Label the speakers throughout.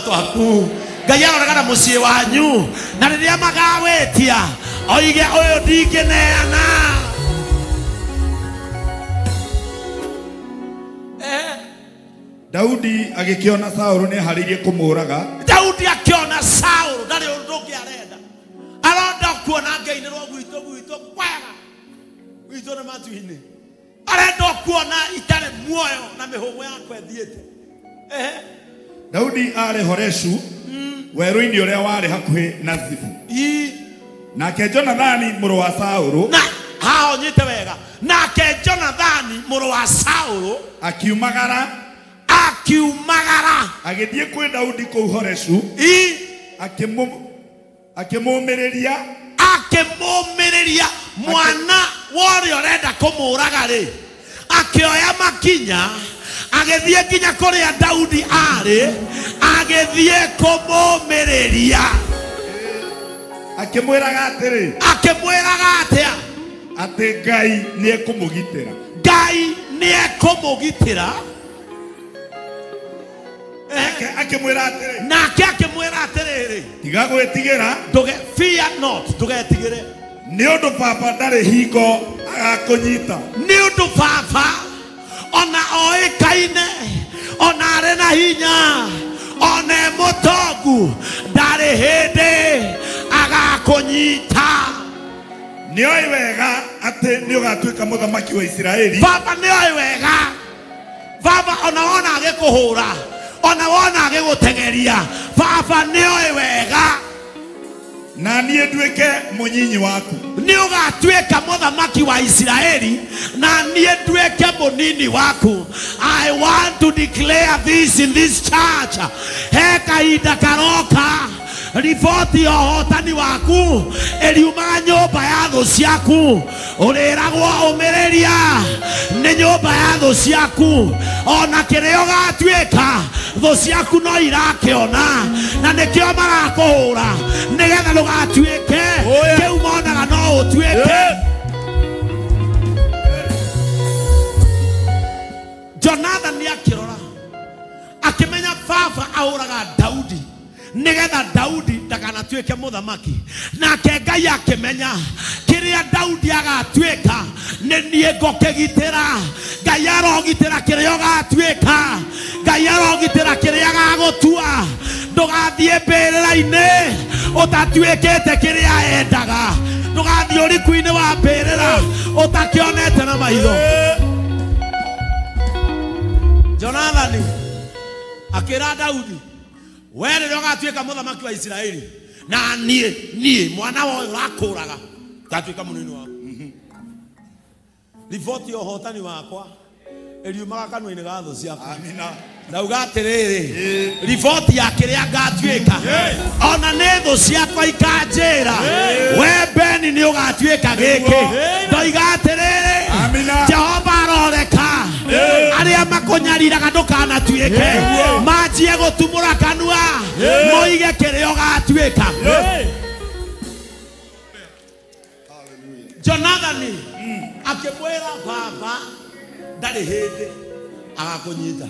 Speaker 1: Twaku Ngai aroraga na mũciĩ wanyu na rĩrĩa magawĩtia oige ũyũ ndingĩneana.
Speaker 2: Daudi agĩkĩona Saũlũ nĩeharĩirie kũmũũraga.
Speaker 1: Daudi akĩona Saũlũ ndarĩ ũndũ ũngĩ arenda, aronda kuona ngeinĩrwo gwitũ gwitũ kwega gwitũ nĩ matu-inĩ, arenda kuona itarĩ muoyo na mĩhũmũ yakwa ĩthiĩte.
Speaker 2: Daudi aarĩ Horeshu werũ-inĩ ũrĩa warĩ hakuhĩ na Zifu. Nake Jonathani mũrũ wa Saũlũ
Speaker 1: na haha ũnyite wega, nake Jonathani mũrũ wa Saũlũ
Speaker 2: akiumagara
Speaker 1: akiumagara
Speaker 2: agĩthiĩ kwĩ Daudi kũu Horeshu, akĩmũũmĩrĩria
Speaker 1: akĩmũũmĩrĩria mwana wa ũrĩa ũrenda kũmũũraga rĩ, akĩoya makinya agĩthiĩ nginya kũrĩa Daudi arĩ, agĩthiĩ kũmũũmĩrĩria.
Speaker 2: Akĩmwĩraga atĩrĩ,
Speaker 1: akĩmwĩraga atĩa?
Speaker 2: Atĩ Ngai nĩekũmũgitĩra.
Speaker 1: Ngai nĩekũmũgitĩra.
Speaker 2: Akĩmwĩra atĩrĩ,
Speaker 1: nake akĩmwĩra atĩrĩrĩ,
Speaker 2: tiga gwĩtigĩra,
Speaker 1: fear not, ndũgetigĩre,
Speaker 2: nĩ ũndũ baba ndarĩ hingo agakũnyita.
Speaker 1: Nĩ ũndũ baba ona oĩkaine, ona arĩ na hinya, ona e mũtongu, ndarĩ hĩndĩ agakũnyita.
Speaker 2: Nĩoĩ wega atĩ nĩũgatuĩka mũthamaki wa Isiraeli.
Speaker 1: Baba nĩoĩ wega, baba ona wona agĩkũhũra, ona wona agĩgũteng'eria, baba nĩoĩ wega
Speaker 2: na niĩ nduĩke mũnyinyi waku.
Speaker 1: Nĩ ũgatuĩka mũthamaki wa Isiraeli na niĩ nduĩke mũnini waku. I want to declare this in this church. He kahinda karoka riboti ya ũhotani waku ĩriumaga nyũmba ya thũ ciaku. Ũrĩragwo ũmĩrĩria nĩ nyũmba ya thũ ciaku, ona kĩrĩa ũgatuĩka thũ ciaku no irakĩona, na nĩkĩo marakũhũra nĩgetha ndũgatuĩke kĩu monaga no ũtuĩke. Jonathan akĩrora akĩmenya baba ahũraga Daudi nĩgetha Daudi ndakanatuĩke mũthamaki, nake Ngai akĩmenya kĩrĩa Daudi agatuĩka nĩ niĩ ngũkĩgitĩra. Ngai arogitĩra kĩrĩa ũgatuĩka, Ngai arogitĩra kĩrĩa agagũtua. Ndũgathiĩ mbĩrĩra-inĩ ũtatuĩkĩte kĩrĩa endaga, ndũgathiĩ ũriku-inĩ wa mbĩrĩra ũtakĩonete na maitho. Jonathani akĩra Daudi, we rĩrĩa ũgatuĩka mũthamaki wa Isiraeli na niĩ niĩ mwana wa ũyũ ũrakũraga ngatuĩka mũnini waku. Riboti ya ũhotani wakwa ĩriumaga kanua-inĩ ga thũ ciakwa.
Speaker 2: Amina.
Speaker 1: Ndauga atĩrĩrĩ, riboti ya kĩrĩa ngatuĩka ona nĩ thũ ciakwa ikanjĩra we Beni nĩ ũgatuĩka gĩkĩ. Ndoiga atĩrĩrĩ, Jehova aroreka arĩa makũnyariraga ndũkanatuĩke, manjie gũtumũra kanua moige kĩrĩa ũgatuĩka. Jonathani akĩmwĩra baba ndarĩ hĩndĩ agakũnyita.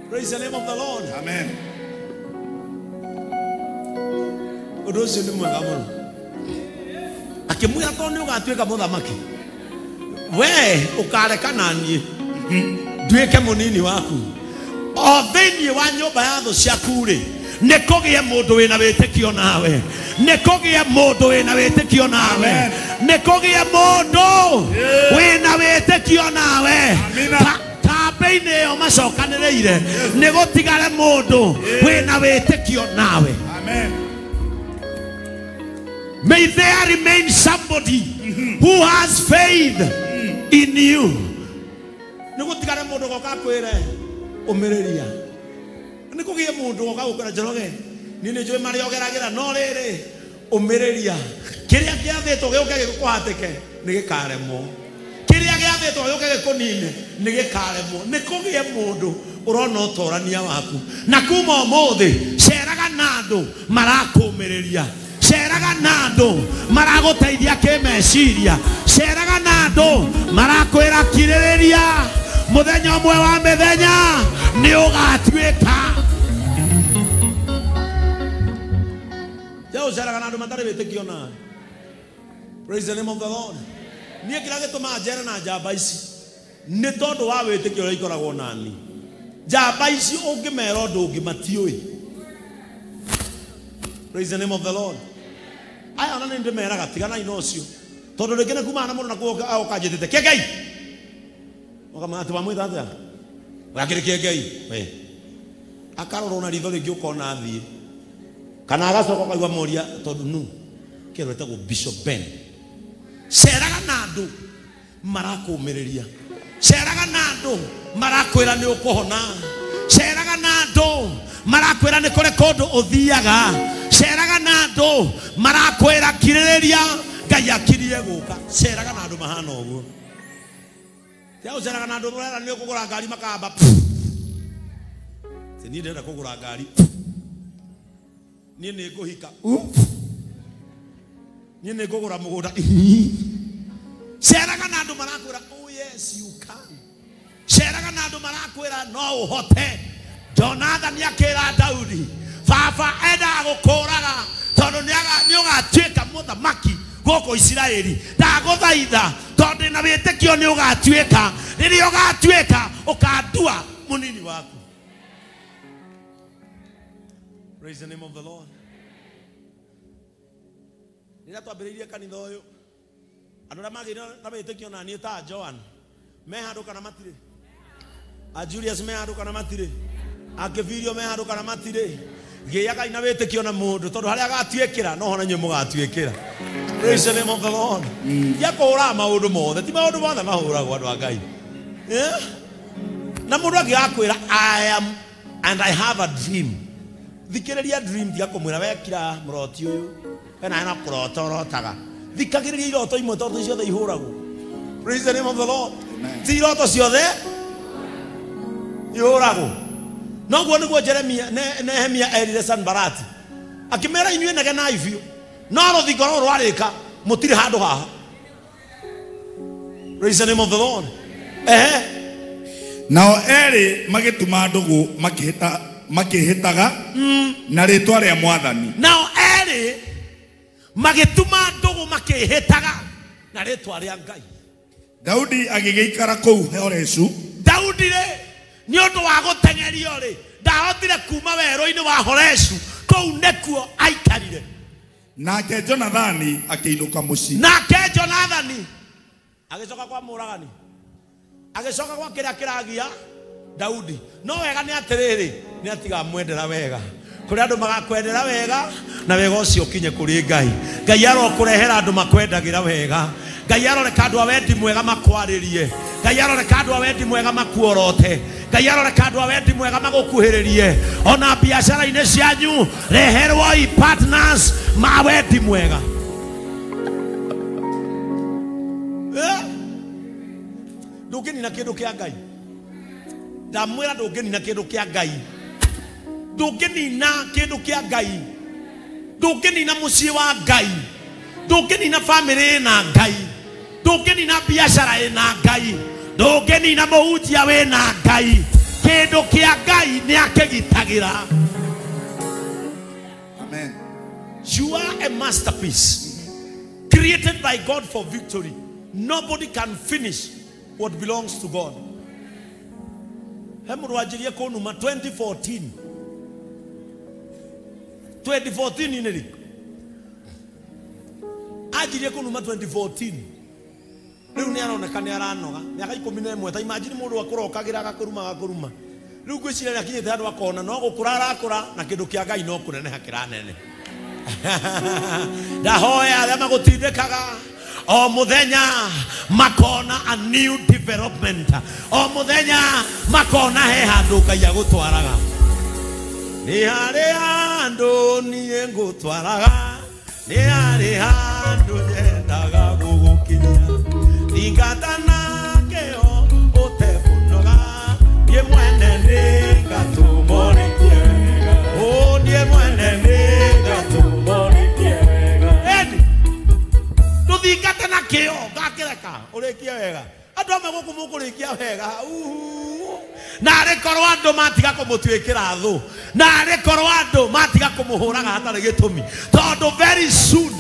Speaker 1: Praise the name of the Lord.
Speaker 2: Amen.
Speaker 1: Ũndũ ũcio nĩ mwega mũno. Akĩmwĩra tondũ nĩ ũgatuĩka mũthamaki, we ũkareka na niĩ nduĩke mũnini waku. O thĩinĩ wa nyũmba ya thũ ciaku rĩ, nĩ kũgĩe mũndũ wĩna wĩtĩkio nawe, nĩ kũgĩe mũndũ wĩna wĩtĩkio nawe, nĩ kũgĩe mũndũ wĩna wĩtĩkio nawe. Kambĩ-inĩ ĩyo macokanĩrĩire nĩ gũtigare mũndũ wĩna wĩtĩkio nawe.
Speaker 2: Amen.
Speaker 1: May there remain somebody who has faith in you. Nĩ gũtigare mũndũ goka kwĩre ũmĩrĩria, nĩ kũgĩe mũndũ goka gũkwĩra Njoroge, niĩ nĩ njũĩ marĩa ũgeragĩra, no rĩrĩ ũmĩrĩria, kĩrĩa kĩathĩtwo gĩũke gĩkũhatĩke nĩ gĩkaremwo, kĩrĩa gĩathĩtwo gĩũke gĩkũnine nĩ gĩkaremwo. Nĩ kũgĩe mũndũ ũrona ũtorania waku, na kuma ũmũthĩ ceraga na andũ marakũmĩrĩria, ceraga na andũ maragũteithia kĩmeciria, ceraga na andũ marakwĩra kirĩrĩria, mũthenya ũmwe wa mĩthenya nĩ ũgatuĩka. Tiga guceraga na andu matari witikio nawe. Praise the name of the Lord. Niĩ kĩrĩa gĩtũmaga njere na njamba ici nĩ tondũ wa wĩtĩkio ũrĩa ikoragwo nani. Njamba ici ũngĩmera ũndũ ũngĩ matiũĩ. Praise the name of the Lord. Aya ona nĩ ndĩmeraga tiganai na ũcio, tondũ rĩngĩ nĩ kumana na mũndũ nakuo agoka anjĩtĩte kĩengei, ũkamenya atĩ wamwĩta atĩa, wakĩrĩ kĩengei we, akarorwo na ritho rĩngĩ ũkona athiĩ, kana agacoka ũkaigua moria tondũ nu kĩndũ etagwo Bishop Ben. Ceraga na andũ marakũmĩrĩria, ceraga na andũ marakwĩra nĩ ũkũhona, ceraga na andũ marakwĩra nĩ kũrĩ kũndũ ũthiaga, ceraga na andũ marakwĩra kirĩrĩria Ngai akirie gũka. Ceraga na andũ mahana ũguo. Tiga gũceraga na andũ marera nĩ ũkũgũra ngari makamba, ti niĩ ndĩrenda kũgũra ngari, niĩ nĩ ngũhika, niĩ nĩ ngũgũra mũgũnda. Ceraga na andũ marakwĩra oh yes you can. Ceraga na andũ marakwĩra no ũhote. Jonathan akĩra Daudi, baba endaga gũkũraga tondũ nĩ ũgatuĩka mũthamaki gũkũ Isiraeli. Ndagũthaitha tondũ ndĩna wĩtĩkio nĩ ũgatuĩka. Rĩrĩa ũgatuĩka ũkandua mũnini waku. Praise the name of the Lord. Rĩrĩa twambĩrĩirie kanitha ũyũ, andũ arĩa magĩire na wĩtĩkio na niĩ ta Joan me handũ kana matirĩ? A Julius me handũ kana matirĩ? A Kĩbirio me handũ kana matirĩ? Gĩagai na wĩtĩkio na mũndũ tondũ harĩa agatuĩkĩra no ho na inyuĩ mũgatuĩkĩra. Praise the name of the Lord. Tiga kũhũraga maũndũ mothe, ti maũndũ mothe mahũragwo andũ a Ngai. Na mũndũ angĩgakwĩra I am and I have a dream, thikĩrĩria dream, tiga kũmwĩra wekira mũroti ũyũ wena na kũrota ũrotaga. Thikagĩrĩria iroto imwe tondũ ciothe ihũragwo. Praise the name of the Lord. Ti iroto ciothe ihũragwo. Noguo nĩguo Jeremia Nehemia erire Sanbalati, akĩmera inyuĩ negenai biũ, no rũthingo rũrũ rwarĩka mũtirĩ handũ haha. Praise the name of the Lord. Ehe.
Speaker 2: Nao erĩ magĩtuma ndũgũ makĩhĩtaga na rĩtwa rĩa Mwathani.
Speaker 1: Nao erĩ magĩtuma ndũgũ makĩhĩtaga na rĩtwa rĩa Ngai.
Speaker 2: Daudi agĩgĩikara kũu Horeshu.
Speaker 1: Daudi rĩ nĩ ũndũ wa gũteng'erio rĩ ndahotire kuma werũ-inĩ wa Horeshu, kũu nĩkuo aikarire.
Speaker 2: Nake Jonathani akĩinũka mũciĩ.
Speaker 1: Nake Jonathani agĩcoka kwa mũragani, agĩcoka gwa kĩrĩa kĩragia Daudi. No wega nĩ atĩrĩrĩ, nĩ atigamwendera wega. Kũrĩ andũ magakwendera wega na wega ũcio ũkinye kũrĩ Ngai. Ngai arokũrehera andũ makwendagĩra wega. Ngai aroreka andũ a wendi mwega makwarĩrie. Ngai aroreka andũ a wendi mwega makuorote. Ngai aroreka andũ a wendi mwega magũkuhĩrĩrie. Ona biacara-inĩ cianyu reherwoi partners ma wendi mwega. Ndũngĩnina kĩndũ kĩa Ngai. Ndamwĩra ndũngĩnina kĩndũ kĩa Ngai. Ndũngĩnina kĩndũ kĩa Ngai. Ndũngĩnina mũciĩ wa Ngai. Ndũngĩnina famĩlĩ ĩna Ngai. Ndũngĩnina biacara ĩna Ngai. Ndũngĩnina mũhunjia wĩna Ngai. Kĩndũ kĩa Ngai nĩ akĩgitagĩra.
Speaker 2: Amen.
Speaker 1: You are a masterpiece created by God for victory. Nobody can finish what belongs to God. He mũndũ wanjirie kũnuma 2014. 2014 inĩ rĩ, anjirie kũnuma 2014. Rĩu nĩ aroneka nĩ aranoga mĩaka 11. Ta imagine mũndũ akũrokagĩra agakũruma agakũruma. Rĩu ngwĩciria nĩ akinyĩte handũ akona no gũkũra arakũra na kĩndũ kĩa Ngai no kũneneha kĩranene. Ndahoya arĩa magũtindĩkaga o mũthenya makona a new development, o mũthenya makona he handũ Ngai agũtwaraga. Nĩ harĩ handũ niĩ ngũtwaraga, nĩ harĩ handũ nyendaga gũgũkinyia. Thingata na kĩo ũtekũnoga, niĩ mwene nĩngatũmwo nĩkie wega. Ũ niĩ mwene nĩngatũmwo nĩkie wega. Ĩni ndũthingate na kĩo ngakĩreka ũrĩkie wega. Andũ amwe gũkũ mũkũrĩkia wega. Uhu. Narĩ korwo andũ matiga kũmũtuĩkĩra thũ, narĩ korwo andũ matiga kũmũhũraga hatarĩ gĩtũmi, tondũ very soon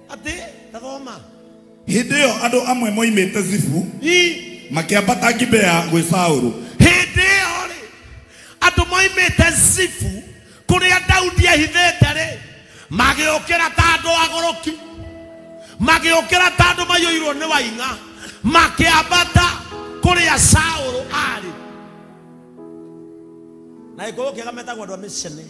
Speaker 1: atĩ tathoma.
Speaker 2: Hĩndĩ ĩyo andũ amwe moimĩte Zifu makĩambata Gibea gwĩ Saũlũ.
Speaker 1: Hĩndĩ ĩyo rĩ, andũ moimĩte Zifu kũrĩa Daudi ehithĩte rĩ, magĩũkĩra ta andũ agũrũki, magĩũkĩra ta andũ maiyũirwo nĩ waing'a, makĩambata kũrĩa Saũlũ arĩ. Na gĩkũyũ kĩega metagwo andũ a mĩcene.